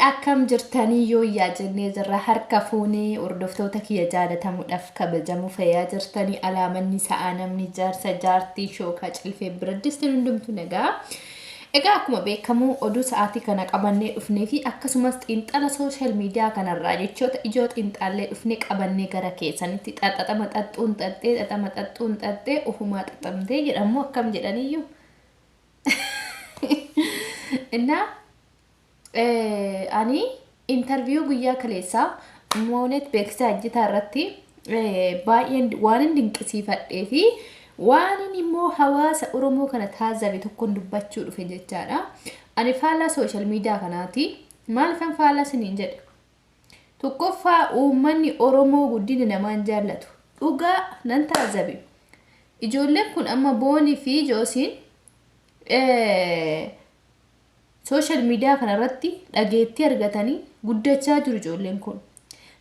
Akkam jirtanii yooyyaa jennee jirra harka fuunee hordoftoota kiyya jaalatamuudhaaf kabajamu fayyaa jirtanii alaamanni sa'aa namni jaarsa jaartii shookaa cilfee biraddisti hundumtu nagaa. Egaa akkuma beekamu oduu sa'aatii kana qabannee dhufnee fi akkasumas xiinxala sooshaal miidiyaa kanarraa jechoota ijoo xiinxallee dhufnee qabannee gara keessanitti xaxaxama xaxxuun xaxxee xaxama xaxxuun xaxxee ofumaa xaxamtee jedhamu akkam jedhaniyyuu. Innaa ani intarviyuu guyyaa kaleessaa Moonet Beeksisaa Ejjitaa irratti baay'een waan hin dinqisiifadhee fi waan immoo hawaasa Oromoo kana taazzabe tokkoon dubbachuu dhufe jechaadha. Ani faallaa sooshaal miidiyaa kanaati. Maalifan faallaa isiniin jedhe? Tokkoffaa uummanni Oromoo guddina namaan jaallatu. Dhugaa nan taazzabe. Ijoolleen kun amma Boonii fi Joosiin Sooshaal miidiyaa kanarratti dhageettii argatanii guddachaa jiru ijoolleen kun.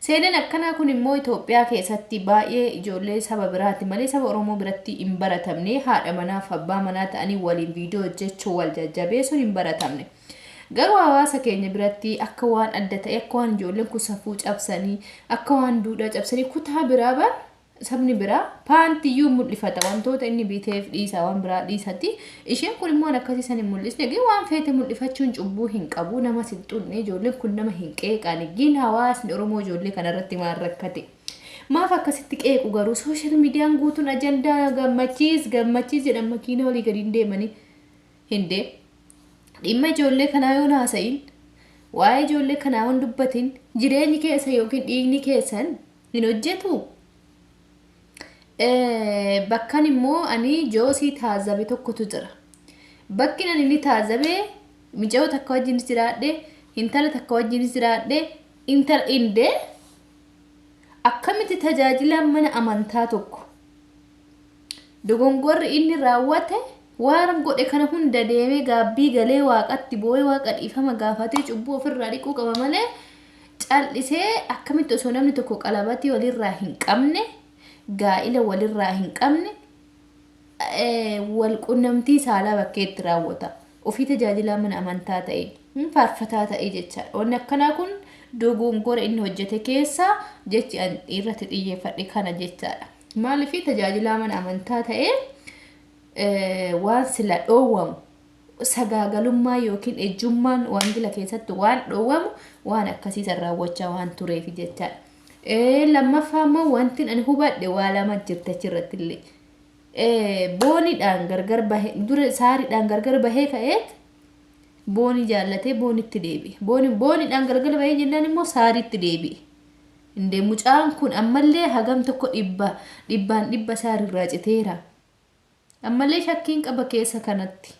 Seenaan akkanaa kun immoo Itoophiyaa keessatti baay'ee ijoollee saba biraati malee saba Oromoo biratti hin baratamne haadha manaaf abbaa manaa ta'anii waliin viidiyoo hojjechuu wal jajjabeessuun hin baratamne. Garuu hawaasa keenya biratti akka waan adda ta'e akka waan ijoolleen kun safuu cabsanii akka waan duudhaa cabsanii kutaa biraa bar Sabni biraa paantiyyuu mul'ifata wantoota inni biteef dhiisa waan biraa dhiisati. Isheen kun immoo waan akkasii san hin mul'isne gin waan feete mul'ifachuun cubbuu hin qabu nama sin xunne ijoolleen kun nama hin qeeqaani gin hawaasni Oromoo ijoollee kanarratti maal rakkate. Maaf akkasitti qeequ garuu sooshaal miidiyaan guutuun ajandaa gammachiis gammachiis jedhan makiina olii gadi hin deemanii hin dee. Dhimma ijoollee kanaa yoon haasa'iin waa'ee ijoollee kanaa yoon dubbatin jireenyi keessa yookiin dhiigni keessan hin hojjetu? Bakkan immoo ani joosii taazzabe tokkotu jira. Bakki ani inni taazzabe mucayyoo takka wajjinis jiraadhe, intala takka wajjinis jiraadhe, intala indee akkamitti tajaajilaan mana amantaa tokko Dogongorri inni raawwate waan godhe kana hunda deemee gaabbii galee waaqatti boo'ee waaqa dhiifama gaafatee cubbuu ofirraa dhiquu qaba malee cal'isee akkamitti osoo namni tokko qalabatii walirraa hin qabne gaa'ila walirraa hin qabne wal qunnamtii saalaa bakkeetti raawwata. Ofii tajaajilaa mana amantaa ta'e faarfataa ta'e jechaadha. Wanni akkanaa kun dogongora inni hojjete keessaa jechi an irratti xiyyeeffadhe kana jechaadha. Maaliif tajaajilaa mana amantaa ta'ee waan sila dhoowwamu sagaagalummaa yookiin ejjummaan waangila keessatti waan dhoowwamu waan akkasii san raawwachaa waan tureef jechaadha. Lammaffaa immoo wanti ani hubadhe waa lama jirti achirratti illee. Booniidhaan gargar bahee dura saariidhaan gargar bahee ka'eet boonii jaallatee boonitti deebi'e. Booniidhaan gargar bahee jennaan immoo saariitti deebi'e. Indee mucaan kun ammallee hagam tokko dhibba dhibbaan dhibba saarirraa citeera. Ammallee shakkiin qaba keessa kanatti.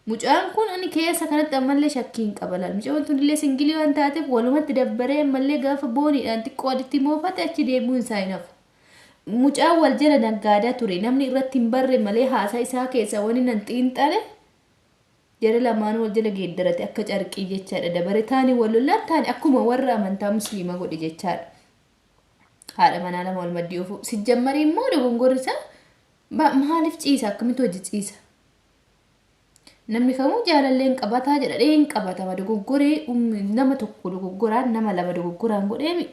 Mucaan kun ani keessa kanatti ammallee shakkiin qaba laal. Mucaan tun illee singilii waan taateef walumatti dabbaree ammallee gaafa booniidhaan xiqqoo walitti moofate achi deemuun isaa hin hafu. Mucaan wal jala naggaadaa ture namni irratti hin barre malee haasaa isaa keessaa wani nan xiinxale Jara lamaanuu wal jala geeddarate akka carqii jechaadha. Dabare taani wal lollaan taani akkuma warra amantaa musliimaa godhe jechaadha. Haadha manaa lama wal maddii oofuu. Sijjammarii immoo dogongorri isaa maaliif ciisa akkamitti hojii ciisa? Namni kamuu jaalallee hin qabataa jedha dhee hin qabatama dogoggoree nama tokko dogoggoraan nama lama dogoggoraan godheemi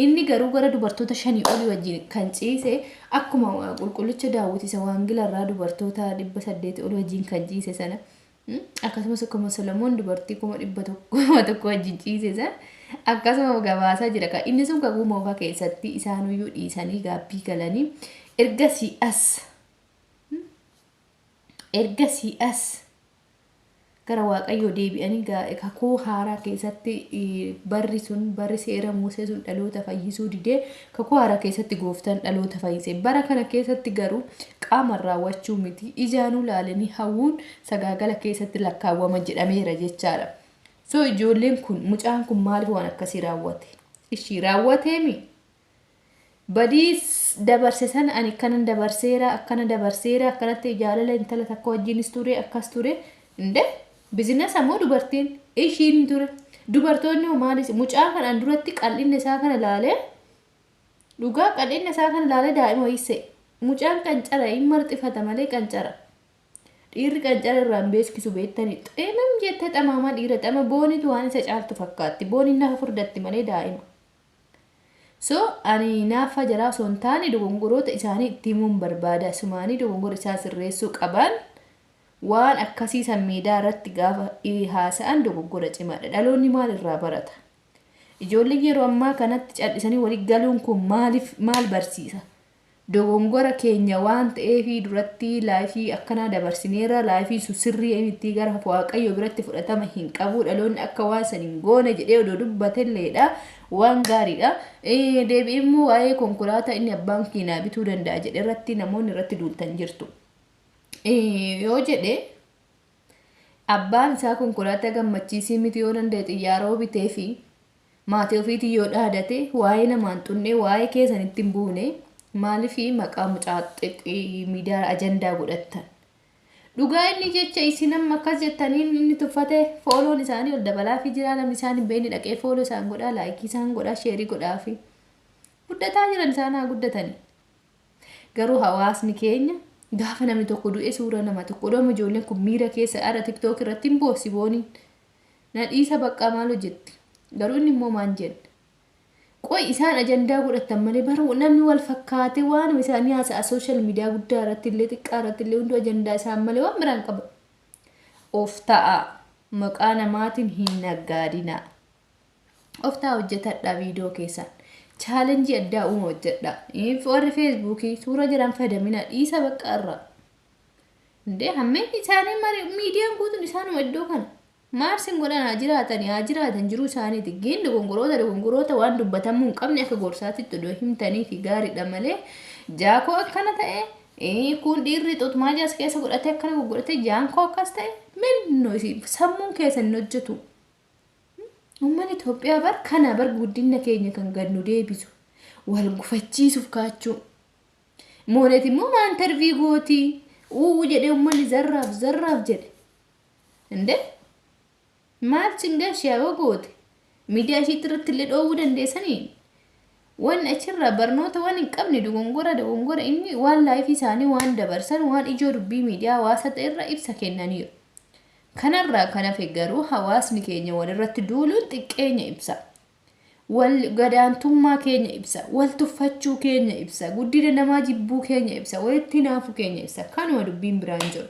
inni garuu gara dubartoota shanii olii wajjin kan ciise Akkuma qulqullicha Daawwit isa waangila irraa dubartoota 800 ol wajjin kan ciise sana akkasumas akkuma Solomoon dubartii 100,000 wajjin ciise sana akkasuma gabaasaa jira. Kan inni sun kakuu moofaa keessatti isaanuyyuu dhiisanii gaabbii galanii ergasii as ergasii as gara Waaqayyoo deebi'anii kakuu haaraa keessatti barri sun barri seera Musee sun dhaloota fayyisuu didee kakuu haaraa keessatti gooftaan dhaloota fayyise. Bara kana keessatti garuu qaamaan raawwachuu miti ijaanuu laalanii hawwuun sagaagala keessatti lakkaawwama jedhameera jechaadha. So ijoolleen kun mucaan kun maaliif waan akkasii raawwate? Ishii raawwateemi? Badii dabarse sana ani akkanan dabarseera akkana dabarseera akkanatti jaalala intala takka wajjinis ture akkas ture inde bizinasa moo dubartiin ishiin ture dubartoonni hoo maalis mucaa kanaan duratti qal'inna isaa kana laalee dhugaa qal'inna isaa kana laalee daa'ima wayii se'e mucaan qancara hin marxifata malee qancara. Dhiirri qancara irraa hin beeksisu beektanii. Xeemam jettee xamaamaa dhiira xama boonitu waan isa caaltu fakkaatti. Booniin nafa furdatti malee daa'ima. So ani naafa jaraa osoo hin taane dogongoroota isaanii itti himuun barbaada. Sumaanii dogongora isaa sirreessuu qaban waan akkasii san miidiyaa irratti gaafa haasa'an dogoggora cimaadha. Dhaloonni maal irraa barata? Ijoolleen yeroo ammaa kanatti callisanii walii galuun kun maaliif maal barsiisa? Dogongora keenya waan ta'eefi duratti life akkanaa dabarsineera, life sun sirrii miti, gara Waaqayyo biratti fudhatama hin qabu, dhaloonni akka waan san hin goone jedhee odoo dubbatelleedha waan gaariidha. Deebi'ee immoo waa'ee konkolaataa inni abbaan keenyaa bituu danda'a jedhe irratti namoonni irratti duultan jirtu. Yoo jedhe abbaan isaa konkolaataa gammachiisii miti, yoo danda'e xiyyaara bitee fi maatii ofiitii yoo dhaadate, waa'ee namaan xunnee waa'ee keessanitti hin buune, maaliif maqaa mucaa miidiyaa ajandaa godhattan? Dhugaa inni jecha isin amma akkas jettaniin inni tuffate, follow'n isaanii ol dabalaa fi jira. Namni isaan hin beekne dhaqee follow isaan godhaa, like isaan godhaa, share godhaa fi guddataa jiran, isaan haa guddatanii. Garuu hawaasni keenya gaafa namni tokko du'e suura nama tokko dhoma, ijoolleen kun miira keessa ara TikTok irratti hin boossi booniin. Na dhiisa baqqaa maal hojjetti? Garuu inni immoo maan jenne? Qoy, isaan ajandaa godhatan malee bara namni wal fakkaate waan isaanii haasa'a social media guddaa irratti illee xiqqaa irratti illee hunduu ajandaa isaan malee waan biraan qaba. Of ta'a, maqaa namaatiin hin naggaadinaa. Of ta'a, hojjetadhaa viidiyoo keessan. Challenge addaa uuma hojjedha. Warri Facebookii suura jiran fayyadamina dhiisa bakka irraa. Indee hammeen isaanii miidiyaan guutuun isaanuma iddoo kana. Maarsin godhan, haa jiraatan, haa jiraatan, jiruu isaaniiti. Giin dogongoroota waan dubbatamuu hin qabne akka gorsaatitti odoo himtanii fi gaariidha malee jaakoo akkana ta'e, kun dhiirri xuxumaa jaas keessa godhatee akkana godhatee jaankoo akkas ta'e minno sammuun keessa hin hojjetu. Uummanni Itoophiyaa bar kana bar guddina keenya kan gad nu deebisu wal gufachiisuuf kaachuu. Moonet immoo maa interview gootii uu jedhee uummanni zarraaf zarraaf jedhe. Indee maal cingash yoo goote miidiyaa ishiitti irratti illee dhoowwuu dandeessanii, wanni achirraa barnoota waan hin qabne dogongora inni waan life isaanii waan dabarsan, waan ijoo dubbii miidiyaa hawaasa ta'e irra ibsa kennaniiru. Kanarraa kan hafe garuu hawaasni keenya walirratti duuluun xiqqeenya ibsa. Wal gadaantummaa keenya ibsa. Wal tuffachuu keenya ibsa. Guddina namaa jibbuu keenya ibsa. Walitti hinaafuu keenya ibsa. Kanuma, dubbiin biraan jiru.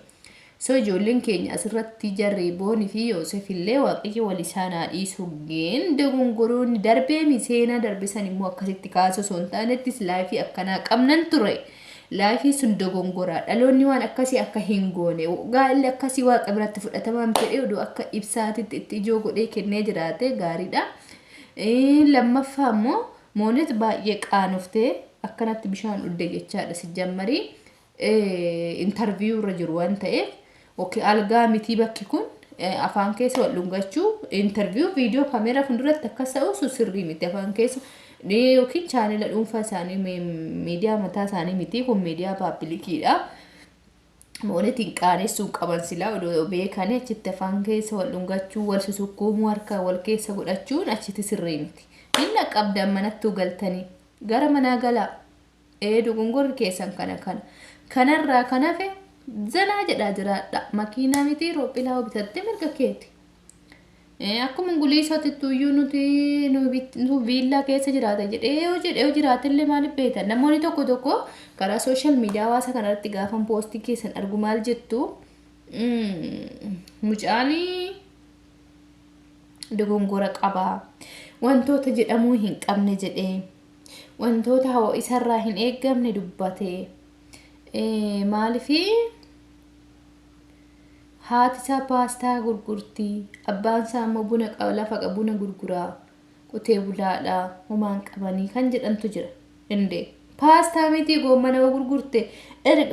So ijoolleen keenya asirratti jarree Boonii fi Yoosef illee Waaqayyo wal isaan haa dhiisu, geen dogongoroonni darbeemi seenaa darbisan immoo akkasitti kaasuu osoo hin taanettis life akkanaa qabnan ture. Life sun dogongoraa, dhaloonni waan akkasii akka hin goone, gaa'elli akkasii Waaqa biratti fudhatamaa miti jedhee odoo akka ibsaatitti itti ijoo godhee kennee jiraate gaariidha. Lammaffaa immoo Moonet baay'ee qaanoftee akkanatti bishaan dhugde jechaadha. Si jammarii interview irra jiru waan ta'eef, okay, algaa mitii bakki kun, afaan keessa wal dhungachuu interview viidiyoo kaameeraa fuulduratti akkas ta'u sun sirrii miti. Afaan keessa yookiin channel dhuunfaa isaanii, miidiyaa mataa isaanii miti kun, miidiyaa publiciidha. Moonetiin qaanessuun qaban silaa odoo beekanii, achitti afaan keessa wal dhungachuu, wal susukkuumuu, harka wal keessa godhachuun achitti sirrii miti. Inni qabdan manattuu galtanii gara manaa galaa. Ee, dogongorri keessan kana kana. Kanarraa kan hafe zanaa jedhaa jiraadha. Makiinaa miti roophilaa bitattee mirga keeti. Akkuma guliisootti iyyuu nuti nu viillaa keessa jiraata jedhee yoo jedhee yoo jiraatellee maaliif beektan? Namoonni tokko tokko karaa social media hawaasa kanarratti gaafa post keessan argu maal jettu? Mucaan dogongora qabaa, wantoota jedhamuu hin qabne jedhee, wantoota hawa isarraa hin eeggamne dubbate, maaliifii haati isaa paastaa gurgurtii, abbaan isaa immoo buna lafa buna gurguraa, qotee bulaadha, homaan qabanii kan jedhantu jira. Indee paastaa miti goommana gurgurte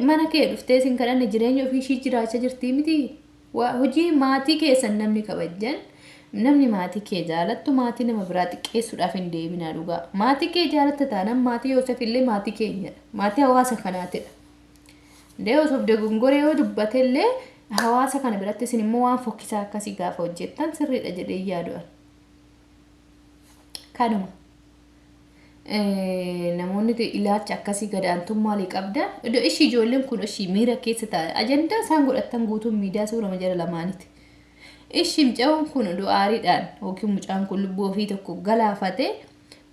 mana kee dhuftee sin kadhanne, jireenya ofii ishii jiraachaa jirtii miti. Hojii maatii keessan namni kabajjan, namni maatii kee jaalattu maatii nama biraa xiqqeessuudhaaf hin deeminaa. Dhugaa maatii kee jaalatta taanaan maatii Yoosef illee maatii keenyadha, maatii hawaasa kanaatidha. Indee Yoosef dogongoree yoo dubbatellee hawaasa kana biratti isin immoo waan fokkisaa akkasii gaafa hojjettan sirriidha jedhee yaadu'an. Kanuma. Namoonni ilaalcha akkasii gadaantummaa qabdan iddoo ishii ijoolleen kun ishii miira keessa taa'e ajandaa isaan godhatan guutuun miidiyaa suurama jara lamaaniiti. Ishii mucaan kun iddoo aariidhaan yookiin mucaan kun lubbuu ofii tokko galaafate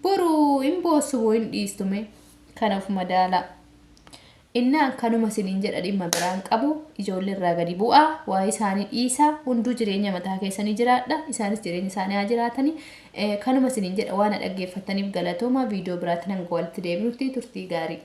boru hin boossu boo hin dhiistume kanaaf madaalaa. Innaan kanuma isiniin jedha, dhimma biraan qabu. Ijoollee irraa gadi bu'aa, waa'ee isaanii dhiisaa, hunduu jireenya mataa keessanii jiraadha, isaanis jireenya isaanii haa jiraatanii. Kanuma isiniin jedha. Waan dhaggeeffataniif galatooma. Viidiyoo biraatti hanga walitti deebinutti turtii gaarii.